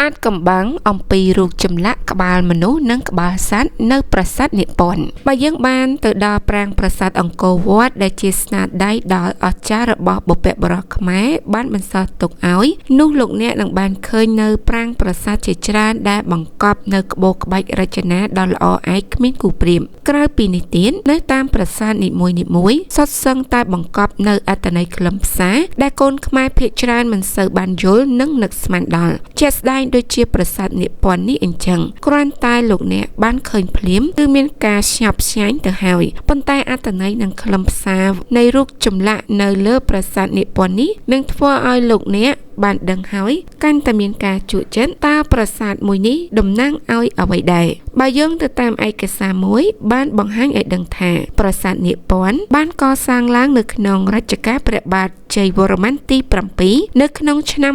អាចកំបាំងអំពីរូបចម្លាក់ក្បាលមនុស្សនិងក្បាលសត្វនៅប្រាសាទនាគព័ន្ធបើយើងបានទៅដល់ប្រាង្គប្រាសាទអង្គរវត្តដែលជាស្នាដៃដ៏អស្ចារ្យរបស់បុព្វបុរសខ្មែរបានបន្សល់ទុកឲ្យនោះលោកអ្នកនឹងបានឃើញនៅប្រាង្គប្រាសាទជាច្រើនដែលបង្កប់នៅក្បូរក្បាច់រចនាដ៏ល្អឯកគ្មានគូប្រៀបក្រៅពីនេះទៀតនៅតាមប្រាសាទនីមួយៗសុទ្ធសឹងតែបង្កប់នៅអត្ថន័យខ្លឹមសារដែលកូនខ្មែរភាគច្រើនមិនសូវបានយល់និងនឹកស្មានដល់ជាក់ស្ដែងដូចជាប្រាសាទនាគព័ន្ធនេះអញ្ចឹងគ្រាន់តែលោកអ្នកបានឃើញភ្លាមគឺមានការស្ញប់ស្ញែងទៅហើយប៉ុន្តែអត្ថន័យនិងខ្លឹមសារនៃរូបចម្លាក់នៅលើប្រាសាទនាគព័ន្ធនេះនឹងធ្វើឲ្យលោកអ្នកបានដឹងហើយកាន់តែមានការជក់ចិត្តតើប្រាសាទមួយនេះតំណាងឲ្យអ្វីដែរបើយោងទៅតាមឯកសារមួយបានបង្ហាញឲ្យដឹងថាប្រាសាទនាគព័ន្ធបានកសាងឡើងនៅក្នុងរជ្ជកាលព្រះបាទជ័យវរ្ម័នទី7នៅក្នុងឆ្នាំ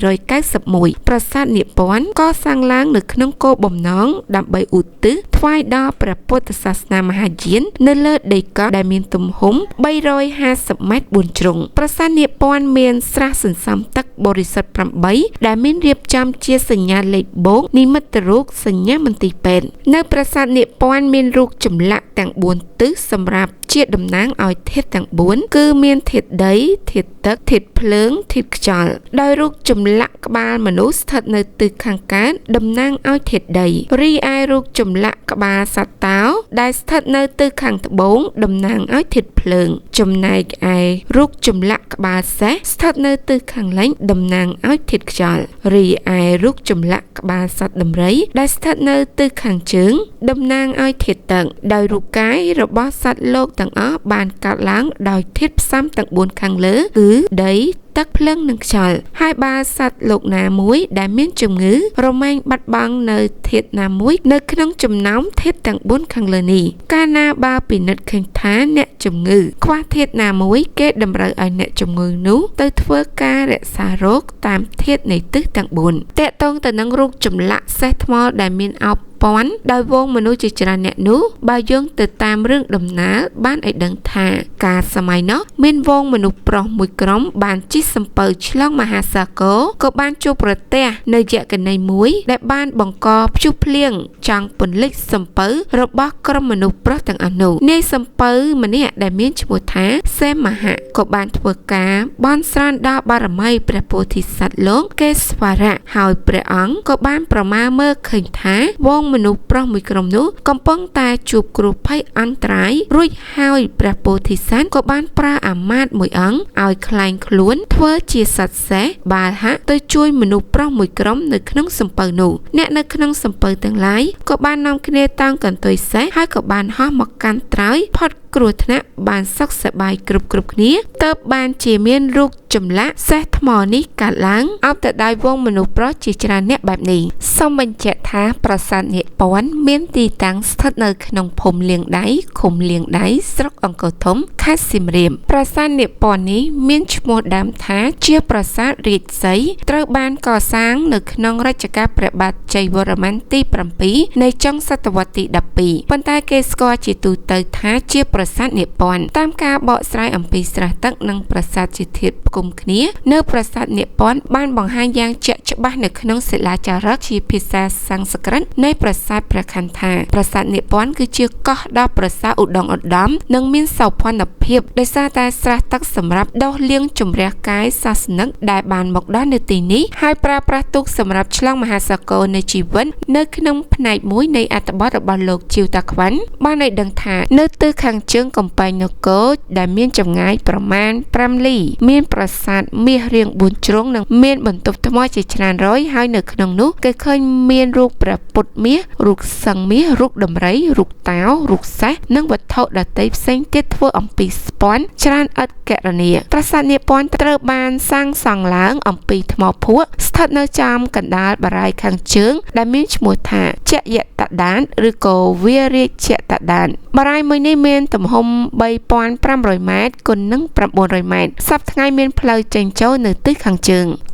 1191ប្រាសាទនាគព័ន្ធកសាងឡើងនៅក្នុងគោលបំណងដើម្បីឧទ្ទិសថ្វាយដល់ព្រះពុទ្ធសាសនាមហាយាននៅលើដីកោះដែលមានទំហំ350ម៉ែត្រ4ជ្រុងប្រាសាទនាគព័ន្ធមានស្រះសន្សំទឹកបរិសុទ្ធ8ដែលមានរៀបចំជាសញ្ញាលេខបូកនិមិត្តរូបសញ្ញាមន្ទីរពេទ្យនៅប្រាសាទនាគព័ន្ធមានរូបចម្លាក់ទាំង4ទិសសម្រាប់ជាតំណាងឲ្យធាតុទាំង4គឺមានធាតុដីធាតុទឹកធាតុភ្លើងធាតុខ្យល់ដោយរូបចម្លាក់ក្បាលមនុស្សស្ថិតនៅទិសខាងកើតតំណាងឲ្យធាតុដីរីឯរូបចម្លាក់ក្បាលសត្វតោដែលស្ថិតនៅទិសខាងត្បូងតំណាងឲ្យធាតុភ្លើងចំណែកឯរូបចម្លាក់ក្បាលសេះស្ថិតនៅទិសខាងលិចតំណាងឲ្យធាតុខ្យល់រីឯរូបចម្លាក់ក្បាលសត្វដំរីដែលស្ថិតនៅទិសខាងជើងតំណាងឲ្យធាតុទឹកដោយរូបកាយរបស់សត្វលោកទាំងអស់បានកើតឡើងដោយធាតុផ្សំទាំង4ខាងលើគឺដីទឹកភ្លើងនិងខ្យល់ហើយបើសត្វលោកណាមួយដែលមានជំងឺរមែងបាត់បង់នៅធាតុណាមួយនៅក្នុងចំណោមធាតុទាំង4ខាងលើនេះកាលណាបើពិនិត្យឃើញថាអ្នកជំងឺខ្វះធាតុណាមួយគេតម្រូវឲ្យអ្នកជំងឺនោះទៅធ្វើការរក្សារោគតាមធាតុនៃទិសទាំង4តកតងទៅនឹងរូបចម្លាក់សេះថ្មដែលមានអោបព័ន្ធដោយវងមនុស្សជាច្រើនអ្នកនោះបើយោងទៅតាមរឿងដំណាលបានឲ្យដឹងថាកាលសម័យនោះមានវងមនុស្សប្រុសមួយក្រុមបានជិះសំពៅឆ្លងមហាសាគរក៏បានជួបប្រទះនៅយក្ខណីមួយដែលបានបង្កព្យុះភ្លៀងចង់ពន្លិចសំពៅរបស់ក្រុមមនុស្សប្រុសទាំងអស់នោះនាយសំពៅម្នាក់ដែលមានឈ្មោះថាសេមហៈក៏បានធ្វើការបន់ស្រន់ដល់បារមីព្រះពោធិសត្វលោកកេស្វរៈហើយព្រះអង្គក៏បានប្រមាមើលឃើញថាវងមនុស្សប្រុសមួយក្រុមនោះកំពុងតែជួបគ្រោះភ័យអន្តរាយរួចហើយព្រះពោធិសត្វក៏បានប្រើអាមាត្យមួយអង្គឲ្យក្លែងខ្លួនធ្វើជាសត្វសេះបាលហៈទៅជួយមនុស្សប្រុសមួយក្រុមនៅក្នុងសំពៅនោះអ្នកនៅក្នុងសំពៅទាំងឡាយក៏បាននាំគ្នាតោងកន្ទុយសេះហើយក៏បានហោះមកកាន់ត្រើយផុតគ្រោះថ្នាក់បានសុខសប្បាយគ្រប់គ្នាទើបបានជាមានរូបចម្លាក់សេះថ្មនេះកើតឡើងអោបទៅដោយវងមនុស្សប្រុសជាច្រើនអ្នកបែបនេះសូមបញ្ជាក់ថាប្រាសាទនាគព័ន្ធមានទីតាំងស្ថិតនៅក្នុងភូមិលៀងដៃឃុំលៀងដៃស្រុកអង្គរធំខេត្តសៀមរាបប្រាសាទនាគព័ន្ធនេះមានឈ្មោះដើមថាជាប្រាសាទរាជសីត្រូវបានកសាងនៅក្នុងរជ្ជកាលព្រះបាទជ័យវរ្ម័នទី7នៃចុងសតវត្សទី12ប៉ុន្តែគេស្គាល់ជាទូទៅថាជាប្រាសាទនាគព័ន្ធតាមការបកស្រាយអំពីស្រះទឹកនិងប្រាសាទជាធាតុផ្គុំគ្នានៅប្រាសាទនាគព័ន្ធបានបង្ហាញយ៉ាងជាក់ច្បាស់នៅក្នុងសិលាចារឹកជាភាសាសំស្ក្រឹតនៃប្រាសាទព្រះខ័នថាប្រាសាទនាគព័ន្ធគឺជាកោះដ៏ប្រសើរឧត្តមឧត្តមនិងមានសោភ័ណភាពដោយសារតែស្រះទឹកសម្រាប់ដោះលាងជម្រះកាយសាសនិកដែលបានមកដល់នៅទីនេះហើយប្រើប្រាស់ទូកសម្រាប់ឆ្លងមហាសាគរនៃជីវិតនៅក្នុងផ្នែកមួយនៃអត្ថបទរបស់លោកជីវតាខ្វាន់បានឲ្យដឹងថានៅទិសខាងជើងកំពែងនគរដែលមានចម្ងាយប្រមាណ5លីមានប្រាសាទមាសរាង4ជ្រុងនិងមានបន្ទប់ថ្មជាច្រើនរយហើយនៅក្នុងនោះគេឃើញមានរូបព្រះពុទ្ធមាសរូបសង្ឃមាសរូបដំរីរូបតោរូបសេះនិងវត្ថុដទៃផ្សេងទៀតធ្វើអំពីស្ពាន់ច្រើនឥតគណនាប្រាសាទនាគព័ន្ធត្រូវបានសាងសង់ឡើងអំពីថ្មភក់ស្ថិតនៅចំកណ្ដាលបារាយខាងជើងដែលមានឈ្មោះថាជយតដានឬក៏វារាជតដានបារាយមួយនេះមានទំហំ3500ម៉ែត្រគុណនឹង900ម៉ែត្រសព្វថ្ងៃមានផ្លូវចេញចូលនៅទិសខាងជើង។